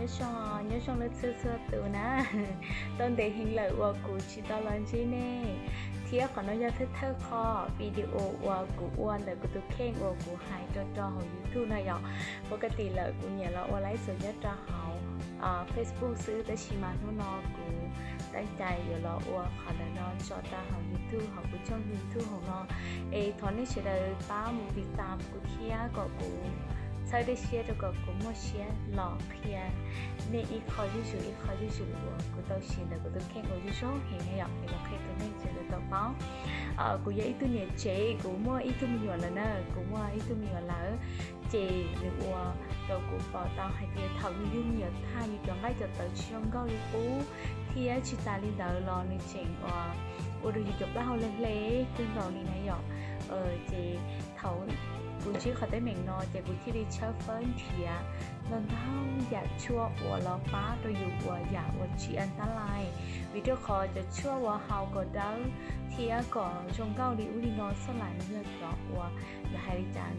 Nyob zoo, nyob zoo lawm txhua txhua tus na. Tau ntev heev lawm uas kuv tsis tau los ntsib nej, thiab qhov no yog thawj thawj qho video uas kuv ua ntawm kuv tus kheej uas kuv hais rau rau hauv YouTube no yom. Ua kaj tim lawm kuv nyiam los ua live show nyob rau hauv Facebook xwb, tab sis mas hnub no kuv tab cai yuav los ua qhov ntawm no tso rau hauv YouTube, hauv kuv channel YouTube hauv no. Es thov nej sawv daws pab mus tiv tam kuv thiab kom kuv txhawb dej siab rau kom kuv muaj siab los qhia nej ib qho zuj zus ib qho zuj zus uas kuv tau siv ntawm kuv tus kheej uas zoo zoo heev na yom, es los qhia rau nej sawv daws tau paub. Kuv yog ib tug niam tsev, kuv muaj ib tug me nyuam lawm na, kuv muaj ib tug me nyuam lawm. Ces nws ua rau kuv pom tau hais tias thaum yus yug me nyuam tag yus cov nqaij cov tawv tsis zoo nkauj li qub, thiab tsis tas li ntawd los nws tseem ua rau yus cov plaub hau hle hle kawg nkaus li na yom. Ces thaum kuv ntsib qhov teeb meem no ces kuv thiaj li tshawb fawb nrhiav ntau ntau yam tshuaj uas los pab rau yus ua yam uas tsis an tab lais, vim rau qhov cov tshuaj uas haus kom dawb thiab kom zoo nkauj li ub li no xoj lais nws yog cov uas lawv hais li cas,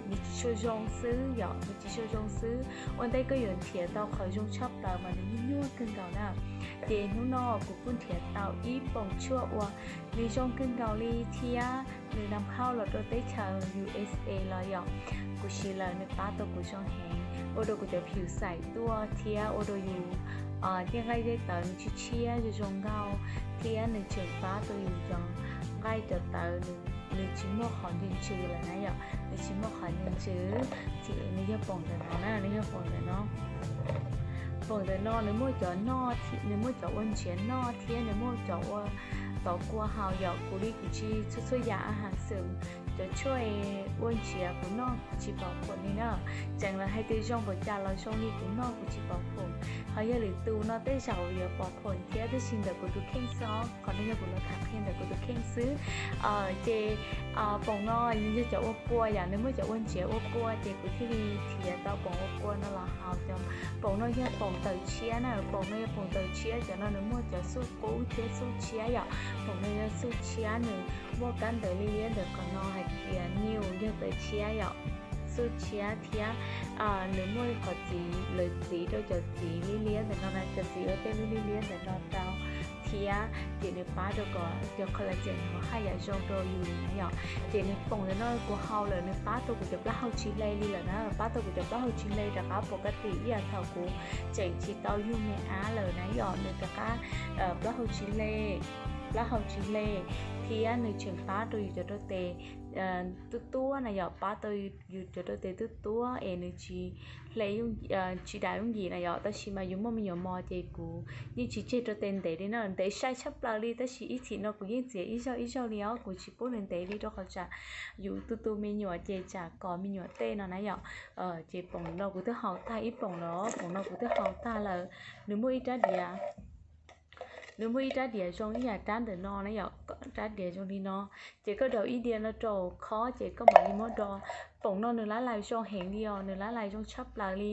nws tsis tshua zoo xwb yom, nws tsis tshua zoo xwb. Ua ntej koj yuav nrhiav tau qhov zoo tshaj plaws mas nws nyuaj nyuaj kawg nkaus na. Ces hnub no kuv kuj nrhiav tau ib poom tshuaj uas nws zoo kawg nkaus li thiab nws nab khauj los rau teb chaws U S A los yom. Kuv siv lawm nws pab tau kuv zoo heev, ua rau kuv cov phim xaim tuaj thiab ua rau yus tej nqaij tej tawv nws tshiab tshiab zoo zoo nkauj, thiab nws tseem pab tau yus cov nqaij cov tawv nws tsis muaj qhov ntws ntsws lawm na yom, nws tsis muaj qhov ntws ntsws. Ces nws yog poom ntawm no na, nws yog poom ntawm no. Poom ntawm no nws muaj cov noj, nws muaj cov ua ntsiav noj thiab nws muaj cov ua tov kua haus yom. Kuv li kuv tsis txhua txhua yam a has xwm, cov tshuaj ua ntsiav kuv noj kuv tsis pom phuam li na. Tseem lawv hais tias zoo npaum cas los zoo li kuv noj kuv tsis pom phuam. Ho yog lwm tus no tej zaum yuav pom phuam thiab, tab sis ntawm kuv tus kheej xwb, qhov no yog kuv los tham qhia ntawm kuv tus kheej xwb. Ces poom no nws yog cov ua kua yom, nws muaj cov ua ntsiav ua kua ces kuv thiaj li nrhiav tau poom ua kua no los haus. Cov poom no yog poom tawm tshiab na, poom no yog poom tawm tshiab, cov no nws muaj cov xuj qub thiab xuj tshiab yom. Poom no yog xuj tshiab, nws muaj kab ntawv liab liab ntawm qhov no hais tias new yog tawm tshiab yom, xuj tshiab thiab nws muaj qhov txiv, lawv txiv rau cov txiv liab liab ntawm no na, cov txiv ua tej lub liab liab ntawm no rau thiab ces nws pab rau kom cov collagen no haj yam zoo rau yus na yom. Ces nws poom ntawm no kuv haus lawm nws pab rau kuv cov plaub hau tsis hle li lawm na, pab tau kuv cov plaub hau tsis hle rov qab pom kab tim ib yam thaum kuv tseem tsis tau yug me ab lawm na yom, nws rov qab plaub hau tsis hle, plaub hau tsis hle, thiab nws tseem pab rau yus cov rau tes tuab tuab na yom, pab tau yus cov rau tes tuab tuab es nws tsis hle, tsis dam yooj yim na yom. Tab sis mas yus muaj me nyuam mos ces kuv yeej tsis tseg rau tes ntev li na, ntev sai tshaj plaws li, tab sis ib chim no kuv yeej txiav ib zaug ib zaug li os, kuv tsis pub nws ntev li rau qhov tsam yus tu tu me nyuam ces tsam kos me nyuam tej no na yom. Ces poom no kuv twb haus tag ib poom lawm, poom no kuv twb haus tag lawm. Nws muaj ib rab diav, nws muaj ib rab diav zoo ib yam rab ntawm no na yom, rab diav zoo li no. Ces koj daus ib diav no rau khob ces koj mam li muab do. Poom no nws lab lais zoo heev li os, nws lab lais zoo tshaj plaws li.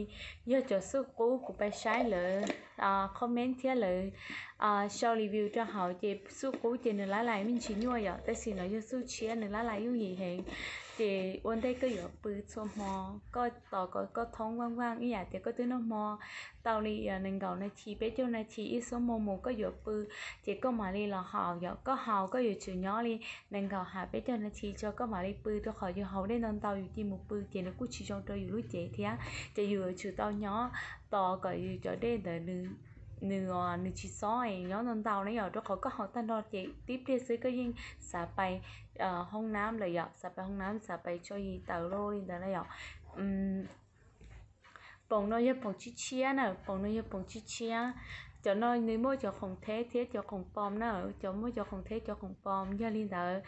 Yog cov xuj qub kuv pais saib lawv comment thiab lawv sau review rau hauv ces xuj qub ces nws lab lais me ntsis nyuaj yom, tab sis no yog xuj tshiab nws lab lais yooj yim heev. Ces ua ntej koj yuav pw txhua hmo, koj tos kom koj thoob vaaj vaaj ib yam tias koj twb noj hmo tau li nees nkaum nas this peb caug nas this ib xuab moos mus koj yuav pw, ces koj mam li los haus yom. Koj haus koj yuav tsum nyob li nees nkaum has peb caug nas this tso koj mam li pw, rau qhov yus haus dej ntau ntau yus cia mus pw ces nws kuj tsis zoo rau yus lub cev thiab. Ces yus yuav tsum tau nyob tos kom yus cov dej ntawd nws, nws tsis xob es nyob ntau ntau na yom, rau qhov koj haus tag nrho ces tib pliag xwb koj yeej xav pais hoob nab lawm yom, xav pais hoob nab, xav pais tso yis taws loj li ntawd na yom. Poom no yog poom tshiab tshiab na, poom no yog poom tshiab tshiab. Cov no nws muaj cov khoom theb thiab cov khoom pom na, cov muaj cov khoom theb cov khoom pom. Yog li ntawd,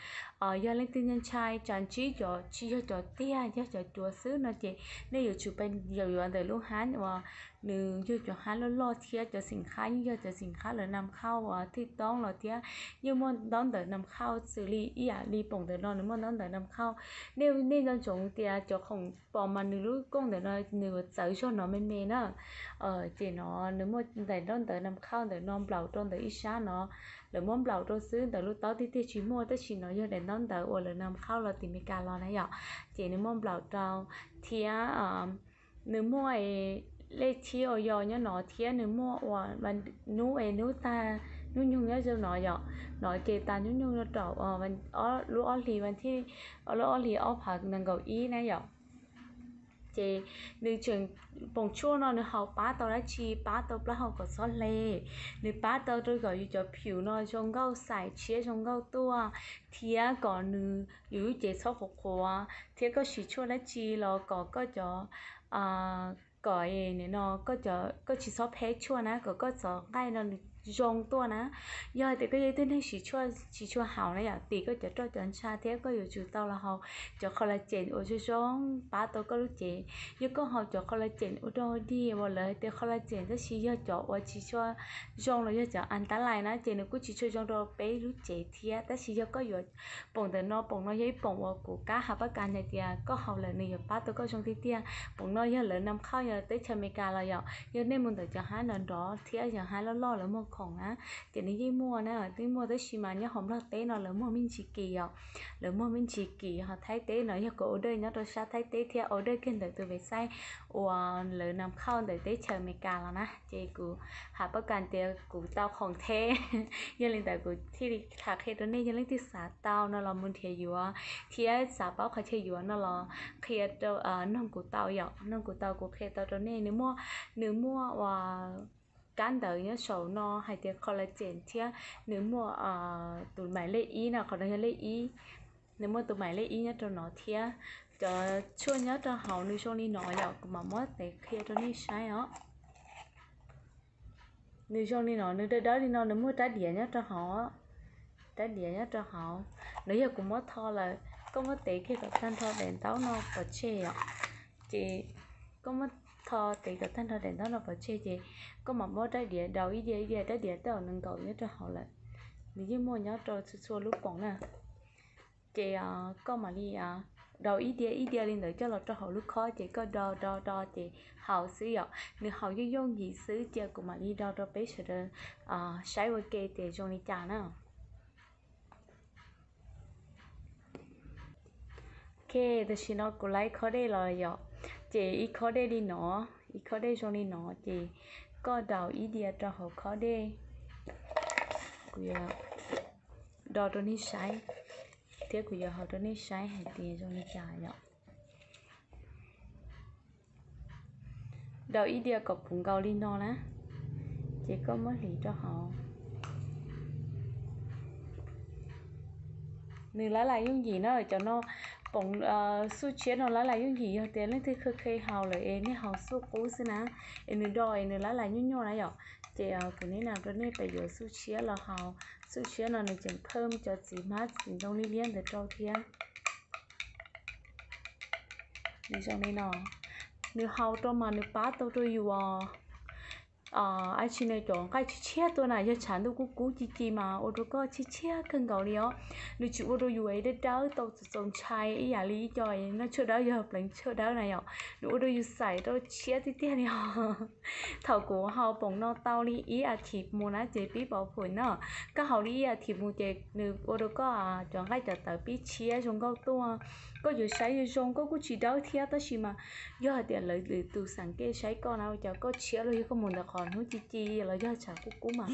yog leej twg ntshai tsam ntsib cov tsis yog cov tiag, yog cov cuav xwb no ces nej yuav tsum pais yuav ntawm lub hab uas nws yog cov hab loj loj thiab cov xim qhab yeej yog cov xim qhab lawv nam khauj uas thwj toob los thiab yeej muaj ntaub ntawv nam khauj xws li ib yam li poom ntawm no nws muaj ntaub ntawv nam khauj. Nej, nej nco ntsoov tias cov khoom pom mas nws lub kooj ntawm no nws txawv zog no me me na. Ces no nws muaj ntaub ntawv nam khauj ntawm no nplaum rau ntawm ib sab no, lawv muab nplaum rau xwb, ntawm lub taub tiag tiag tsis muaj, tab sis no yog daim ntaub ntawv uas lawv nam khauj los tim Meskas los na yom. Ces nws muaj nplaum rau thiab nws muaj lej thib uas yog nyob no thiab nws muaj uas hnub es hnub tag hnub nyoog nyob rau no yom, no ces tas hnub nyoog rau lub ob hlis, lub ob hlis ob phav nees nkaum ib na yom. Ces nws tseem, poom tshuaj no nws haus pab tau dab tsi? Pab tau plaub hau kom txhob hle, nws pab tau rau kom yus cov phim no zoo nkauj, xais tshiab zoo nkauj tuaj, thiab kom nws yus lub cev txhob qhuav qhuav, thiab koj siv tshuaj dab tsi los kom koj cov, kom no, koj tsis txhob pheb tshuaj na, kom koj cov nqaij no nws zoo tuaj na. Yog hais tias koj yog ib tug neeg siv tshuaj tsis tshua haus na yom, tim koj cov roj cov ntsha thiab koj yuav tsum tau los haus cov collagen uas zoo zoo pab tau koj lub cev. Yog koj haus cov collagen ua rau dig uas lawv hais tias collagen tab sis yog cov uas tsis tshua zoo los yog cov an tab lais na ces nws kuj tsis tshua zoo rau peb lub cev thiab. Tab sis yog koj yuav poom ntawm no, poom no yog ib poom uas kuv kam hais pab kas hais tias koj haus lawm nws yuav pab tau koj zoo tiag tiag. Poom no yog lawv nam khauj yog teb chaws Amelikas los yom, yog nej mus ntawm cov hab nrov nrov thiab cov hab loj loj lawv muag khoom na, ces nws yeej muaj na, yeej muaj tab sis mas nyob hauv Nplog teb no lawv muag me ntsis kim yom, lawv muag me ntsis kim, ho Thaib teb no yog kuv order nyob rau sab Thaib teb thiab order kiag ntawm tus website uas lawv nam khauj ntawm teb chaws Amelikas los na, ces kuv hais pab kas tias kuv tau khoom thiab. Yog li ntawd kuv thiaj li tham qhia rau nej, yog leej twg xav tau no los mus nrhiav yuav, thiab xav paub qhov chaw yuav no los qhia, noog kuv tau yom, noog kuv tau kuv qhia tau rau nej. Nws muaj, nws muaj uas kab ntawv nyob saum no hais tias collagen thiab nws muaj tus mais lej ib no, qhov no yog lej ib, nws muaj tus mais lej ib nyob rau no thiab. Cov tshuaj nyob rau hauv nws zoo li no yom, kuv mam muab tev qhia rau nej saib os. Nws zoo li no, nws dawb dawb li no, nws muaj rab diav nyob rau hauv, rab diav nyob rau hauv. Nws yog kuv muab tho lawm, koj muab tev kiag kom tag nrho daim ntaub no pov tseg os. Ces koj muab tho tev kom tag nrho daim ntaub no pov tseg ces koj mam muab rab diav daus ib diav ib diav, rab diav tej zaum nws nkaum nyob rau hauv lawm. Nws yeej muaj nyob rau txhua txhua lub poom na. Ces koj mam li daus ib diav ib diav li ntawd coj los rau hauv lub khob ces koj do do do ces haus xwb yom. Nws haus yooj yooj yim xwb, cia kuv mam li do rau peb sawv daws saib ua ke tias zoo li cas na. Ok, tam sim no kuv laib khob dej los yom, ces ib khob dej li no, ib khob dej zoo li no ces koj daus ib diav rau hauv khob dej. Kuv yuav do rau nej saib, thiab kuv yuav hau rau nej saib hais tias zoo li cas yom. Daus ib diav kom puv nkaus li no na, ces koj muab hliv rau hauv. Nws lab lais yooj yim na, cov no, poom xuj tshiab no lab lais yooj yim, yog tias leej twg kheev kheev haus lawm es nej haus xuj qub xwb na, es nws do es nws lab lais nyuaj nyuaj na yom. Ces kuv nim no rau nej pem yuav xuj tshiab los haus, xuj tshiab no nws tseem phaj cov txiv hmab txiv ntoo liab liab ntawd rau thiab. Nws zoo li no, nws haus rau mas nws pab tau rau yus os. Ab tsi nws cov nqaij tshiab tshiab tuaj na, yog tshav ntuj kub kub ci ci mas ua rau koj tshiab tshiab kawg nkaus li os. Nws tsis ua rau yus dawb dawb tau txaus ntshai ib yam li ib co noj tshuaj dawb yog pleev tshuaj dawb na yom. Nws ua rau yus xais rau tshiab tiag tiag li os. Thaum kuv haus poom no tau li ib as thiv mus na ces pib pov phom na. Koj haus li ib as thiv mus ces nws ua rau koj cov nqaij cov tawv pib tshiab zoo nkauj tuaj. Koj yuav saib zoo zoo koj kuj tsis dawb thiab, tab sis mas yog hais tias lwm tus xeem kej saib koj na ua cas koj tshiab los yog koj mus ntawm qhov hnub ci ci los yog tshav kub kub mas